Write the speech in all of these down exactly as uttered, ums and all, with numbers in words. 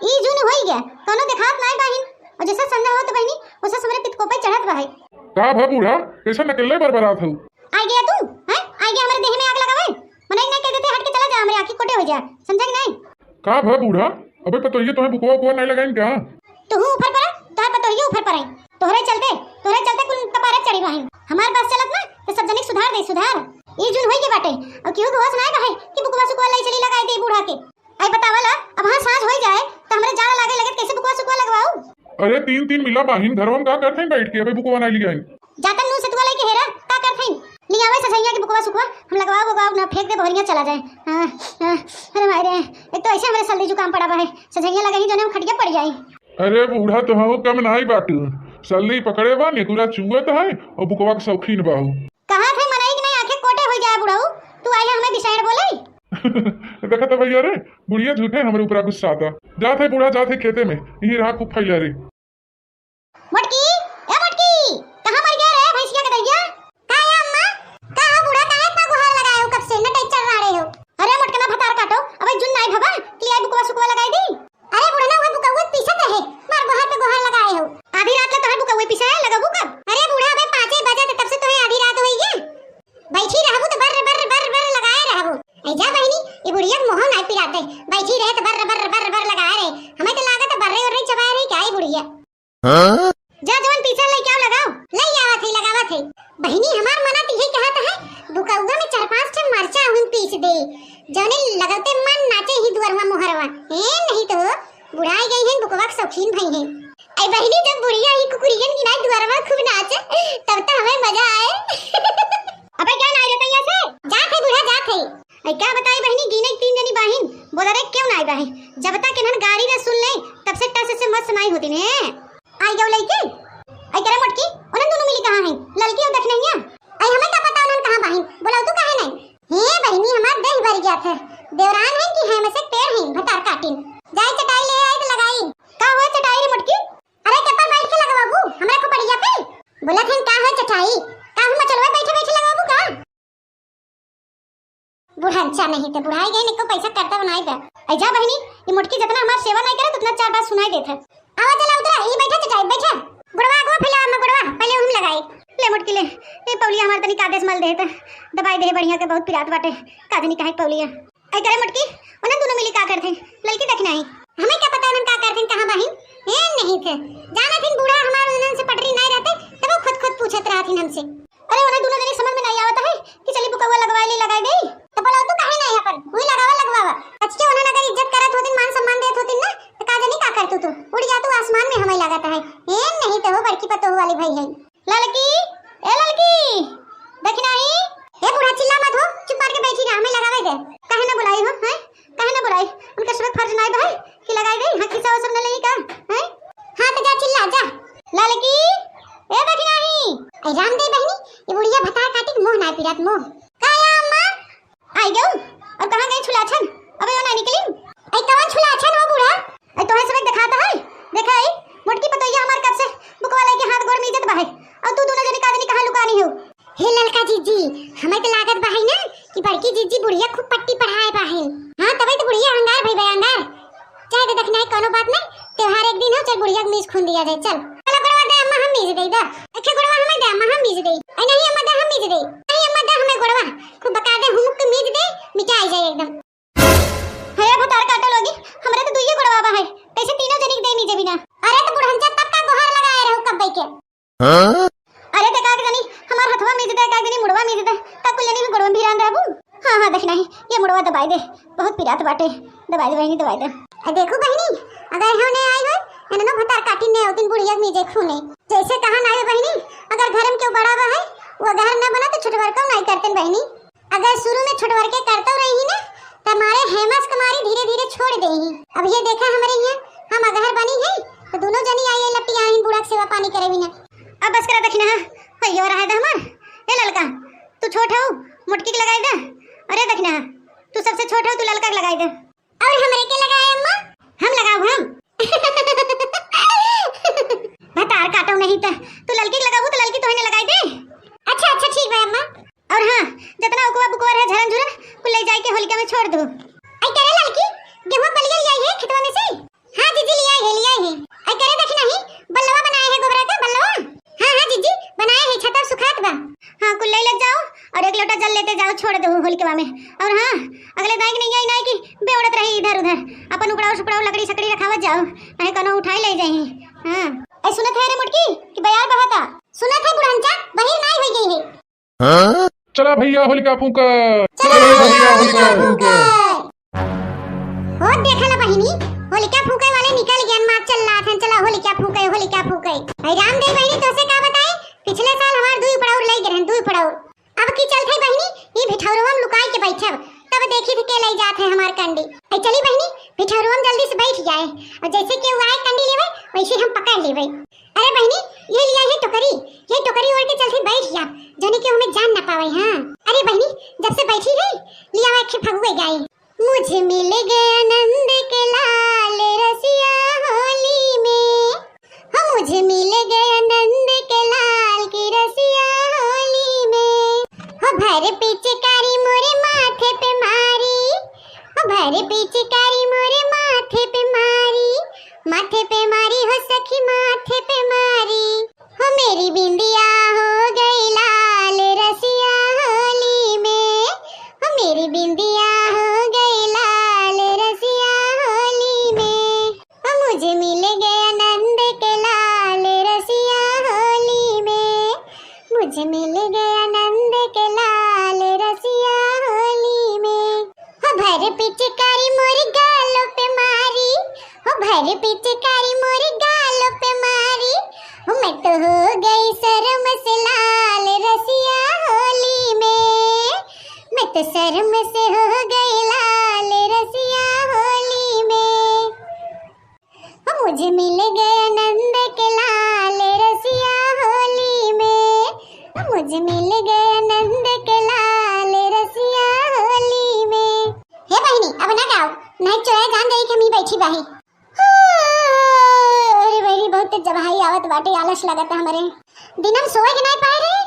ई जुन होई गया, कौनो देखात नाई बाहिन। और जैसा संध्या होत बहिनी, वैसा हमरे पितकोपे चढ़त बा है। का भा बूढ़ा, कैसा अकेले बरबरात हऊ? आ गया तू, हैं? आ गया हमरे देह में आग लगावे? मना ही नहीं कह देते, हट के चला जा, हमरे आँखी कोटे हो जा, समझा कि नहीं? का भा बूढ़ा, अबे पतोहिए तोहे बुकवा उकवा नहीं लगाइन का? तू ऊपर पर, तोहर पतोहिए ऊपर पर आई। तोहरे चलते, तोहरे चलते कुल कपारे चढ़ी बाहिन। हमार बस चलत ना, तो सब जनिक सुधार दे, सुधार। ई जुन होई के बाटे, और केहू के होश नाई बाहे कि बुकवा सुकवा लाई चली लगाई दे बूढ़ा के। आई बतावा ला, अब हाँ साँझ होई जाए, तो हमरे जाड़ा लागे लगे, कैसे बुकवा सुकवा लगवाऊ? अरे तीन तीन मिला बाहिन, घरवा में का करत हईन बैठ के, अबे बुकवा नाई लियाइन। जातन नू सतुआ लेके हेरा, का करत हईन? लियावे सझैया के बुकवा सुकवा, हम लगवाओ बुकवा ना फेंक दे बहरिया चला जाए। हाँ, हाँ, अरे माय रे, एक तो ऐसे हमरे सर्दी जुकाम पड़ा बा है, सझैया लगे ही जौने हम खटिया पड़ जाई। अरे बूढ़ा तो हम कम नाई बाटू, सर्दी पकड़े बा ने, पूरा चुअत है और बुकवा के शौकीन बाहू। कहा थे मनई के नहीं आंखें कोटे हो जाए बुढ़ऊ, तू आए है हमें बिसाइड बोले। देखा तो भैया रे, बुढ़िया झूठे हमरे ऊपर गुस्सा था। जात है बूढ़ा, जात है खेते में, यही रहा खूब फैला रे। मोटकी, ए मोटकी, कहाँ मर गया रे भैंसिया के दैया? का है अम्मा? का हो बूढ़ा, काहे इतना गुहार लगाए हो कब से, नटई चल रहे हो? अरे मोटकना भतार काटो, अबे जुन नाई भवा, कि आई बुकवा सुकवा लगाई दी। अरे बुढ़ना, वह बुकवा पीछे कहे, मार गुहार पे गुहार लगाए हो। आधी रात ले तोहर बुकवा पीछे है, लगाबू कब? अरे बूढ़ा, अबे पाँचे बजे थे, तब से तोहे आधी रात होई है। बैठी रहबू तो बर्र बर्र बर्र बर्र लगाए रहबू। ऐ जा बहिनी, ई बुढ़िया के मोह नाई पिराते। बैठी रहे तो बर्र बर्र बर्र बर्र लगाए रहे। हमें तो लागत है बर्रे उर्रे चबाए रही क्या ई बुढ़िया? हाँ? जा जवन पीछा लई क्या लगाओ। लई आवत है, लगावत है। बहिनी हमार मना तो यही कहत है, बुकौआ में चार पांच ठे मरचा हुन पीस दे। जौने लगते मन नाचे ही दुअरवा मोहरवा। ए नहीं तो बुढ़ाई गई है, बुकवा के शौकीन भई है। ऐ बहिनी जब बुढ़िया ही कुकुरियन की नाई दुअरवा खूब नाचे, तब तो हमें मजा आए। अबे क्या नाई रहता यहाँ से? जात है बूढ़ा, जात है। ऐ क्या बताई बहिनी, गिने तीन जनी बाहिन, बोला रे क्यों नाई बाहिन? जब तक इन्हन गारी न सुन ले, तब से टस से मस नाई होती ने। आई गयो लइके। आई करे मोटकी, उन्हन दोनों मिली कहाँ हैं? ललकी और दखनैया। आई हमें का पता उन्हन कहाँ बाहिन? बोलाओ तू काहे नहीं? हे बहिनी हमार देह भर गया था। देवरान है कि है में से पेड़ है, भतार काटिन। जाए चटाई ले आए तो लगाई। का हुआ चटाई रे मोटकी? अरे के पर बैठ के लगवाबू, हमरा खोपड़िया पे। बोला थे का है चटाई? का हम मचलवा बैठे बैठे लगवाबू का? बुढ़नचा नहीं ते बुढ़ाई गई, निको पैसा करता बनाई बा। ऐ जा बहिनी, ये मोटकी जितना हमार सेवा नहीं करत, उतना चार बात सुनाई देत है। आवा चला उतरा, ई बैठा चचाई, बैठा। गोड़वा आगवा फैला, अम्मा गोड़वा, पहले हम लगाई। ले मोटकी ले, ये पौलिया हमार तनी कादेस मल देत, दबाई दे बढ़िया के, बहुत पिरात बाटे, का जनी काहे पौलिया। ऐ करे मोटकी, उन्हन दोनों मिली का करते, ललकी देखना है। हमें क्या पता उन्हन का करते, कहाँ बाहिन? ए नहीं थे, जाना थिन बूढ़ा हमार उन्हन से पटरी नहीं रहते, तब वो खुद खुद पूछत रहथिन हमसे। अरे, उन्हें दोनों जने समझ में नहीं आवत है कि चली बुकौआ लगवाए ले, लगाए दे। तो बोला तू काहे नहीं अपन? वही लगावा, लगवावा। अच्छे उन्हें अगर इज्जत करत होतिन, मान सम्मान देत होतिन ना, तो का जनी का करतू तू? उड़ जा तू आसमान में, हमें लागत है। ए नहीं तो हो बड़की पतोह वाली भई है। ललकी, ए ललकी, देखी नहीं? ए बूढ़ा चिल्ला मत हो, चुप मार के बैठी रहा, हमें लगावे दे। काहे ना बुलाई हो, हैं? काहे ना बुलाई? उनका सुबह फर्ज नहीं भाई कि लगाई दे, हाँ खिस्सा वो सब न लेई का, हैं? हाँ तो जा चिल्ला, जा। ललकी, ए देखी नहीं? ऐ राम दे बहिनी, ये बुढ़िया भतार काटी के मोह ना पिरात मोह। का या अम्मा? आई गऊ, और कहाँ गई छुलाछन? अबे वो ना निकली। ऐ कवन छुलाछन हो बूढ़ा? ऐ तोहे सब एक दिखाता है, देखा है, मोटकी पतोहिया हमार कब से बुकवा लेके हाथ गोड़ मीजत बा है, और तू दोनों जने का जनी कहाँ लुकानी हो? हे ललका जीजी, हमें तो लागत बा है ना कि बड़की जीजी बुढ़िया खूब पट्टी पढ़ाए बा है। हाँ, तबे तो बुढ़िया अंगार भई बा, अंगार। चाहे तो देखना है, कोनो बात नहीं, त्योहार एक दिन हो, चल बुढ़िया के मीज खून दिया जाए, चल। चलो गोड़वा दे अम्मा, हम मीज दे दा। अच्छा गोड़वा हमें दे अम्मा, हम मीज दे। ऐ नहीं अम्मा दे, हम मीज दे। नहीं अम्मा दे, हमें गोड़वा खूब बका दे, हुमुक के मीज दे, मिटाई जाए एकदम। हे भतार काटो लोगी, हमरे तो दुइये गोड़वा बा है, कैसे तीनों जनी के दे मीजे बिना? अरे तो बुढ़नचा तब का गोहार लगाए रहो कब्बे के? हाँ? अरे ते का के जनी हमार हथवा मीज दे, का के जनी मुड़वा मीज दे, का कुल जनी में गोड़वा भिरान रहबू? हाँ, हाँ, देखी नहीं, ये मुड़वा दबाई दे, बहुत पिरात बाटे, दबाई दे बहिनी, दबाई दे। ए, देखू बहिनी, अगर होने आई हो, एननो भतार काटी ने होतिन बुढ़िया मीजे खूने। जैसे कहा ना आवे बहिनी, अगर घर में क्यों बड़ा बा है, वो घर न बना तो छुटवर को नहीं करते बहिनी। अगर शुरू में छुटवर के करतो रही ना, तो हमारे हेमस कुमारी धीरे धीरे छोड़ दे ही। अब ये देखा हमारे यहाँ, हम अगहर बनी है, तो दोनों जनी आई लपटी आई बूढ़ा के सेवा पानी करे बिना। अब बस करा दखिना, भैया रहा है हमार। ए ललका, तू छोट हो, मोटकी के लगाई दे। अरे दखिना, तू सबसे छोट हो, तू ललका के लगाई दे। और हमरे के लगाए अम्मा? हम लगाओ हम। भतार काटो नहीं त, तू ललकी के लगाबू तो ललकी तोहने लगाई दे। अच्छा, अच्छा, ठीक बा अम्मा। और हाँ, जितना उकवा बुकवा रहे झरन झुरन, कुल ले जाए के होलिका में छोड़ दो। आई करे ललकी, गेहूं बलिया ले आई है खेतवा में से? हाँ ठीक बा में। और हाँ, अगले दाई के नहीं आई ना कि बेवड़त रही इधर उधर, अपन उपड़ाउर सुपड़ाउर लकड़ी सकड़ी रखावत जाओ, नहीं कोनो उठाई ले जाई। हाँ, ए सुनत है रे मोटकी कि बयार बहता। सुनत है बुढ़नचा, बहिर नाई होई गई है। चला भैया होलिका फूंका। चला भैया होलिका फूंका। हो देखा ना बहिनी, होलिका फूंके वाले निकल गए, मार चल रहा था, चला होलिका फूंके, होलिका फूंके। भाई रामदेव बहिनी, तोसे का बताई, पिछले साल हमार दुई पड़ौर ले गए हैं, दुई पड़ौर। अब की चलत है बहिनी, ये भिठौरवा में लुकाई के बैठब, तब देखी थे के ले जात है हमार कंडी। ए चली बहिनी, भिठौरवा में जल्दी से बैठ जाए, और जैसे केहू आए कंडी लेवे, वैसे हम पकड़ लेवे। अरे बहिनी, ये लिया है टोकरी, ये टोकरी ओढ़ के चलते बैठ जा, जने के हमें जान ना पावे। हाँ, अरे बहिनी, जब से बैठी है, लिया हुआ एक फगुए गाए। मुझे मिल गया नंद के लाल रसिया होली में, हो मुझे मिल गया नंद के लाल की रसिया होली में, हो भर पिचकारी मोरे माथे पे मारी, हो भर पिचकारी मोरे माथे पे मारी, माथे पे मारी हो सखी माथे पे मारी। हो मेरी बिंदिया हो गई लाल रसिया होली में, हो मेरी बिंदिया हो गई लाल रसिया होली में, हो मुझे मिल गया नंद के लाल रसिया होली में, मुझे मिल गया नंद के लाल रसिया होली में। हो भर पिचकारी मोरे गालों पे मारी, हो भर पिचकारी मोरे गालों पे मारी, हो मैं तो हो गई शर्म से लाल रसिया होली में, मैं तो शर्म से हो गई लाल रसिया होली में। ओ मुझे मिल गया नंद के लाल रसिया होली में, ओ मुझे मिल गया नंद के लाल रसिया होली में। हे बहिनी, अब ना गाओ, नहीं चोया जान जाई कि हम ही बैठी बाही। अरे बहिनी, बहुत तेज जब हाई आवत बाटे, आलस लागत है हमरे। दिन हम सोए के नहीं पाए रहे,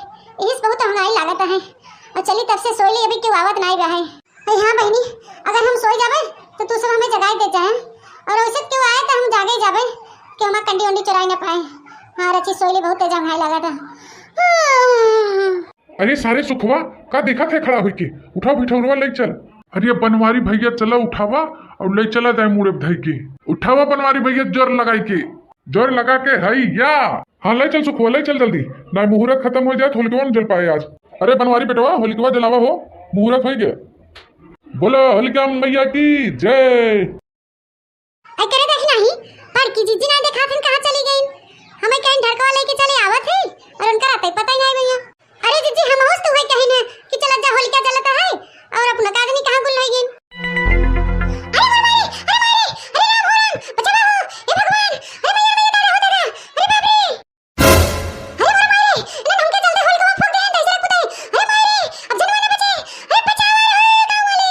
इस बहुत हंगाई लागत है। और चली तब से सोई ली, अभी क्यों आवत नहीं रहे। अरे हाँ बहिनी, अगर हम सोई जाबे तो तू सब हमें जगाई दे जाए, और वैसे क्यों आए तो हम जागे जाबे कि हमार कंडी उंडी चुराई ना पाए। हाँ रची सोई ली, बहुत तेज हंगाई लागत है। अरे सारे सुखवा, का देखत है खड़ा होइके? उठावा भिठौरवा ले चल। अरे बनवारी भैया चला उठावा और ले चला जाए मुड़े धई के। उठावा बनवारी भैया जोर लगाई के। जोर लगा के हई या। हाँ ले चल सुखवा, ले चल जल्दी। ना मुहूर्त खत्म हो जाए, होलिकवा न जल पाए आज। अरे बनवारी बेटवा, होलिकवा जलावा हो, मुहूर्त हो गया। बोलो होलिका मैया की जय। आई करे देख नहीं, बड़की जिज्जी ना देखात हन, कहाँ चली गईन? हमें कहीं ढड़कवा लेके चले आवत है और उनका रहते पता ही नहीं भैया। अरे जिज्जी, हम होश तो हुए कहीं ना कि चलत जा होलिका जलत है और अपना का आदमी कहाँ गुल हो गईन। अरे मारे, अरे मारे, अरे राम हो राम, बचावा हो, हे भगवान, अरे मैया, मैया, दादा हो दादा, अरे बाप रे। अरे मोरे माई रे, इन्हें हमके चलते होलिकवा फूंक दे हैं, दहिजरे पुते। अरे माई रे, अब जनवा ना बचे। अरे बचावा रे, गाँव वाले।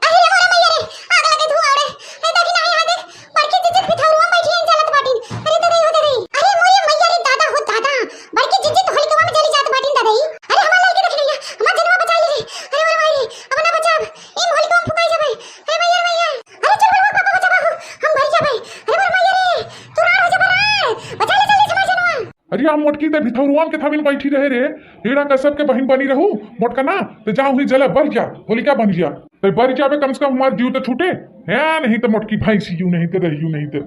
अरे रे मोरे मैया रे, आग लगे, धुआं उड़े। अरे देखी ना, यहाँ देख, बड़की जिज्जी भिठौरवा में बैठी हैं, जलत बाटिन। अरे दादा हो दादा। अरे मोरे मैया रे, दादा हो दादा। बड़की जिज्जी तो होलिकवा में जली जात बाटिन, दादा ही। अरे हमार लड़के देख नहीं, हमार जनवा बचा ले रे। अरे मोरे माई रे, अब ना बचाब। ई होलिकवा में फुकाई जाबे। अरे मैया रे मैया। अरे चल बड़वा पापा बचावा हो, हम भर जाबे। अरे मोरे मैया रे, तू राड़ हो जाबे रे। बचा ले जल्दी से हमार जनवा। अरे आ मोटकी ते भिठौरुआ के थविन बैठी रहे रे, हिरण्यकश्यप के बहिन बनी रहू, मोटका ना, तो जा उही जला बर जा, होलिका बन जा, तो बर जाबे कम से कम हमार जीव तो छूटे, है नहीं तो मोटकी भैंस यू नहीं तो रहियू नहीं तो।